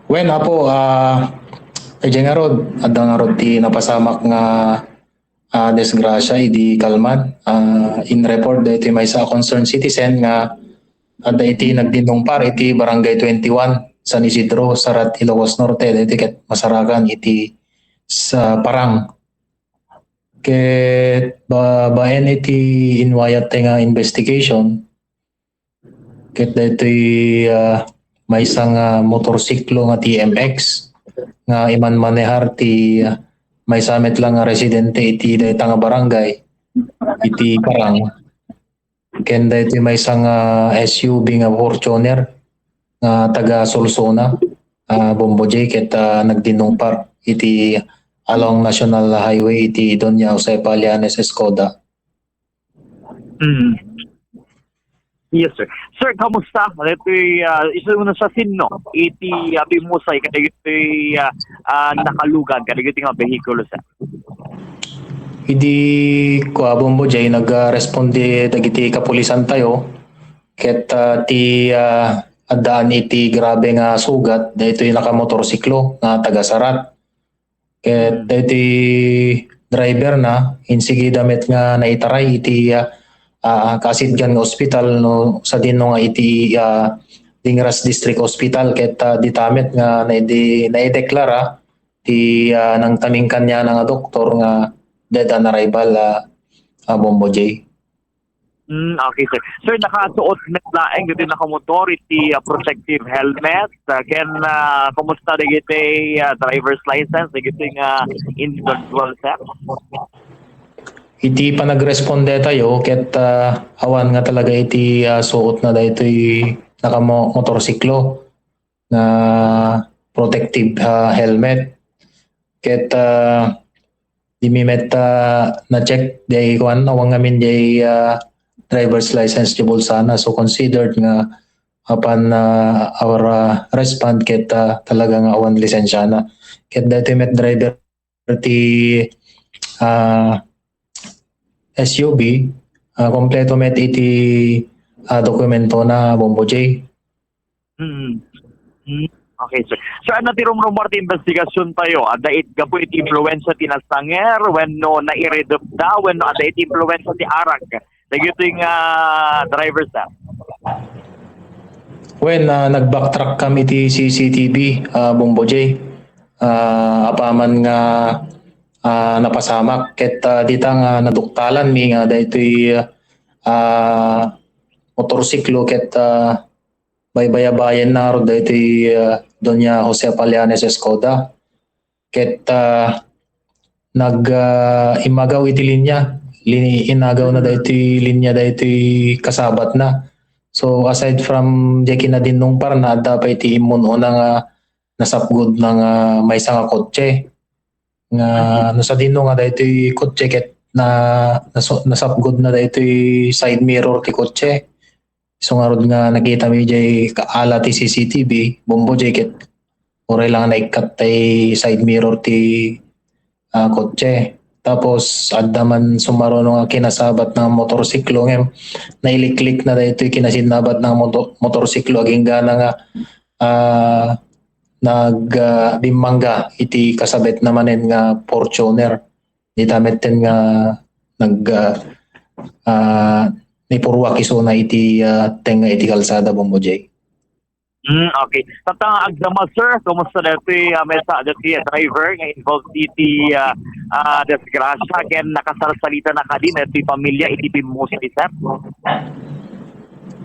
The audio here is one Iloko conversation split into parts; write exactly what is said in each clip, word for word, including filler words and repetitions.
Wen, Apo, ah, idiay ngarud, adda ngarud ti napasamak nga, ah, disgrasya idi kalman. Ah, in report daytoy maysa a concerned citizen nga adda iti nagdinnungpar iti Barangay twenty-one, San Isidro, Sarat, Ilocos Norte, daytoy ket masarakan iti sa Parang. Ket ba-, baen iti inwayat nga investigation, ket daytoy, ah, maysa nga motorsiklo nga T M X nga imanmanehar ti, ah, maysa met la nga residente iti dayta nga barangay iti Parang. Ken daytoy maysa nga S U V nga Fortuner nga taga Solsona, ah, Bombo J, ket, ah, nagdinnungpar iti along National Highway iti Doña Josefa Llanes Escoda. Mm. Yes, sir. Sir, kamusta? Ito'y, ah, isu na sa sinno iti, ah, pimusay kadagitoy, ah, ah, nakalugad kadagitoy nga behikulo, sir. Idi kua, Bombo J, nagresponde dagiti kapulisan tayo ket, ah, ti, ah, addaan iti grabe nga sugat daytoy nakamotorsiklo nga taga Sarat. Ket daytoy driver na, insigida met nga naitaray iti, ah, ah, kaasitgan nga ospital no sadino nga iti, ah, Dingras District Hospital ket, ah, dita met nga naidi-, naideklara ti, ah, nangtaming kaniana nga doktor nga dead on arrival, ah, ah, Bombo J. Mm, okay, sir. Sir, nakasuot met laeng dagiti nakamotor iti, ah, protective helmet, ah, ken, ah, kumusta dagiti, ah, driver's license dagiti nga individual, sir? Iti panagresponde tayo ket, ah, awan nga talaga iti, ah, suot na daytoy nakamotorsiklo nga protective, ah, helmet. Ket, ah, dimi met, ah, na-check diay kuan, awan ngamin diay, ah, driver's license ti bulsana. So considered nga apan, ah, our, ah, respond ket, ah, talaga nga awan lisensiana. Ket daytoy met driver ti, ah, S U V, ah, kompleto met iti, ah, dokumentona, Bombo J. Mm. Mm. Okay, sir. Sir, ania ti rumrumuar ti investigasyon tayo? Adda it-, gapu iti impluwensya ti nasanger, wenno nairidupda, wenno adda iti impluwensya ti arak dagitoy nga driver, sir? Wen, ah, nag-backtrack kami iti C C T V, ah, Bombo J. Ah, apaman nga, ah, napasamak ket, ah, dita nga naduktalanmi nga daytoy, ah, motorsiklo ket, ah, baybayabayenna ngarud daytoy, ah, Doña Josefa Llanes Escoda. Ket, ah, nag, ah, immagaw iti linya. Lini-, inagawna daytoy linya daytoy kasabatna. So, aside from diay kinadinnungparna, adda pay ti immun-una nga nasapgudna nga maysa nga kotse. Nga no sadino nga daytoy kotse ket na, nasu-, nasapgudna daytoy side mirror ti kotse. Isu ngarud nga nakitami diay kaala ti C C T V, Bombo J, ket uray lang naikkat tay side mirror ti, ah, kotse. Tapos adda man sumaruno nga kinasabat nga motorsiklo ngem nailiklik na daytoy kinasinnabat nga moto-, motorsiklo agingga na nga, ah, nag, ah, bimmangga iti kasabetna manen nga Fortuner. Dita metten nga nag, ah, ah, nipurruak isuna iti, ah, tengnga iti kalsada, Bombo J. Mm, okay. Tatta nga agdama, sir, kumusta daytoy, ah, maysa daytoy, ah, driver nga involved iti, ah, ah, disgrasya ken nakasarsalita na kadi daytoy pamilia iti pimmusay, sir?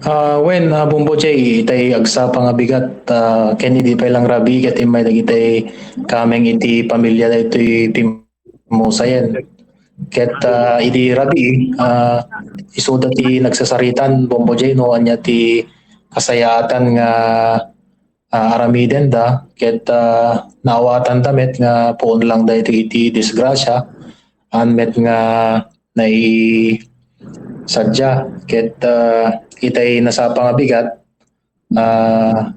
Ah, wen, ah, Bombo J, itay agsapa nga bigat, ah, ken idi pay lang rabii ket immay dagitay kameng iti pamilia daytoy pim-, musayen. Ket, ah, idi rabii, ah, isuda ti nagsasaritan, Bombo J, no ania ti kasayaatan nga, ah, aramidenda, ket, ah, naawatanda met nga puon lang daytoy iti disgrasya, an met nga naisadia, ket, ah, itay nasapa nga bigat, ah,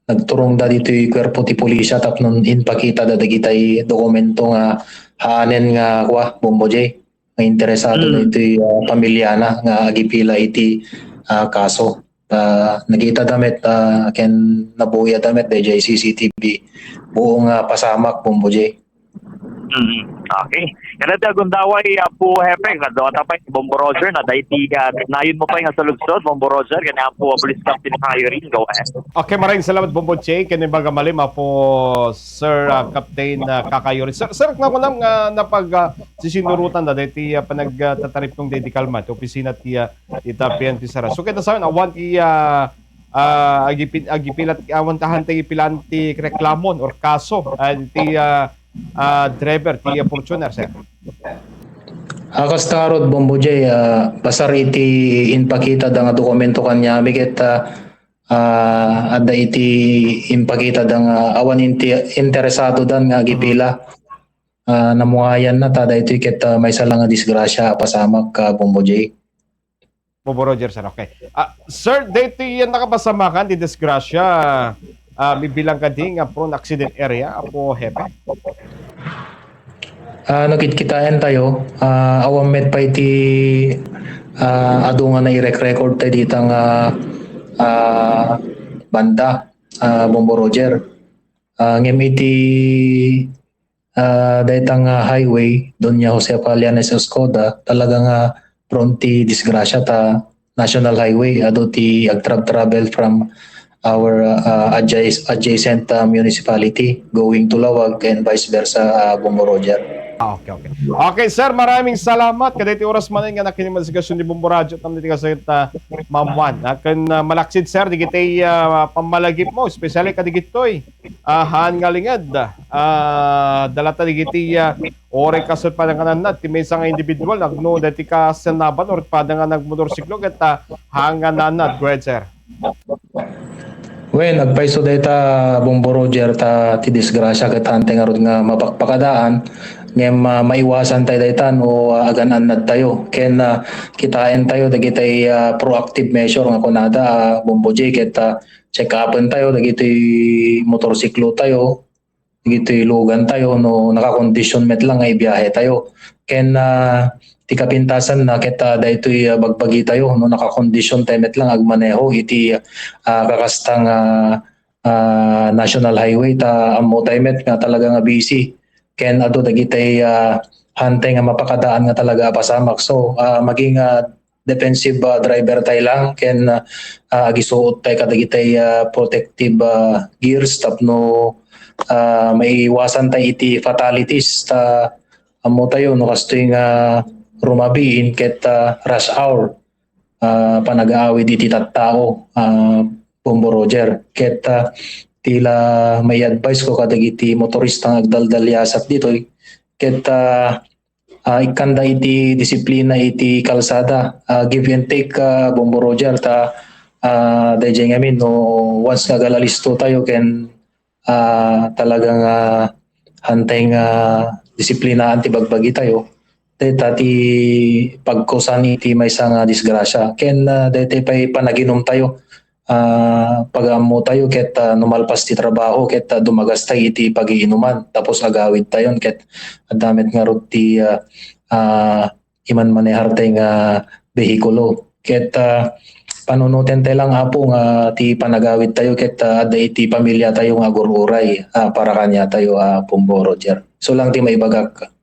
nagturongda ditoy kuerpo ti pulisya tapno impakitada dagitay dokumento nga haanen nga kua, Bombo J, nga interesado daytoy, ah, pamiliana nga agipila iti, ah, kaso. Ta nakita da met, ah, ken nabuya da met dayjay C C T V. Buong, ah, pasamak, Bombo J. Mm. Okay. Kada ti agundaway, Apo Hepe, kadua ta pay, Bombo Roger, na daydi, ah, nayon mo pay nga saludsod, Bombo Roger, kani Apo, ah, Police Captain Kayo rin, go ahead. Okay, maraming salamat, Bombo J. Kani baga malim, Apo Sir, ah, Captain, ah, Kakayo rin. Sir, sir, nakunam nga napag, ah, sisinurutan na daydi, ah, panagtataripnong daydi kalma, ti opisina ti, ah, ita P N P Sara. So, kita sa awan ti, ah, ah, agipil-, agipilat, awan tahan ti ipilan ti reklamon or kaso, ah, ti, ah, ah, driver, ti, ah, Fortuner, sir. Ah, kasta ngarud, Bombo J, ah, basar iti impakita da nga dokumento kaniami ket, ah, ah, adda iti impakita da nga awan inti-, interesado dan nga agipila. Ah, namungayan na ta daytoy ket, ah, maysa lang nga disgrasya a pasamak, ah, Bombo J. Bombo Roger, sir. Okay. Ah, sir, daytoy yan nakapasamakan ti disgrasya. Ah, mibilang kadi nga prone accident area, Apo Hepe? Ah, no kitkitaen tayo, ah, awan met pay ti, ah, adu nga nairek-record tayo dita nga, ah, banda, ah, Bombo Roger. Ah, ngem iti, ah, dayta nga highway, Doña Josefa Llanes Escoda, talaga nga prone ti disgrasya ta national highway, adu ti agtrab-travel from our, ah, adjac-, adjacent, ah, municipality going to Laoag and vice versa, ah, Bombo Roger. Ah, okay, okay. Okay, sir, maraming salamat. Kadaytoy oras manen nga nakinig nga diskusyon ni Bombo Radyo, tamdi ti kasayot ta Ma'am Juan. Akin, ah, malaksid, sir, digitay, ah, pammalagip mo, especially kadigitoy. Ah, haan nga linged. Ah, dalata digiti, ah, oray kasut pada nga nanad, ti maysa nga individual, agno dati ka sanaban or pada nga nagmotorsiklo, ket, ah, haan nga nanad. Go ahead, sir. Wen, agpayso dayta, Bombo Roger, ta ti disgrasya ket hantay ngarud nga mapakpakadaan, ngem, ah, maiwasan tay dayta no, ah, agan-annad tayo. Ken, ah, kitaen tayo dagitay, ah, proactive measure nga kunada, ah, Bombo J, ket, ah, check-upen tayo dagitoy motorsiklo tayo, dagitoy lugan tayo no nakakondisyon met lang nga ibiyahe tayo. Ken, ah, ti kapintasan na ket, ah, daytoy, ah, bagbagi tayo no nakakondisyon tayo met lang agmaneho iti, ah, kakastang, ah, ah, national highway ta ammo tayo met nga talaga nga busy. Ken adu dagitay, ah, hantay nga mapakadaan nga talaga a pasamak. So, ah, maging, ah, defensive, ah, driver tayo lang ken, ah, agisuot tayo kadagitay, ah, protective, ah, gears tapno, ah, maiwasan tayo iti fatalities ta ammo tayo no kastoy nga rumabiin ket, ah, rush hour, ah, panagaawid iti tattao, ah, Bombo Roger. Ket, ah, ti la mai-advise ko kadagiti motorista nga agdaldaliasat ditoy ket, ah, ah, ikkanda iti disiplina iti kalsada. Ah, give and take, ah, Bombo Roger, ta, ah, dayjay ngamin no once nga agalisto tayo ken, ah, talaga nga hantay nga disiplinaan ti bagbagi tayo, dayta ti pagkusan iti maysa nga disgrasya. Ken, ah, dayta pay panaginum tayo, ah, pagaammo tayo ket, ah, no malpas ti trabaho ket, ah, dumagas tayo iti pagiinuman tapos agawid tayon ket adda met ngarud ti, ah, ah, imanmanehar tayo nga behikulo. Ket, ah, panunoten tayo lang, Apo, nga ti panagawid tayo ket, ah, adda iti pamilya tayo nga agur-uray, ah, para kaniatayo, ah, Bombo Roger. Isu lang ti maibagak.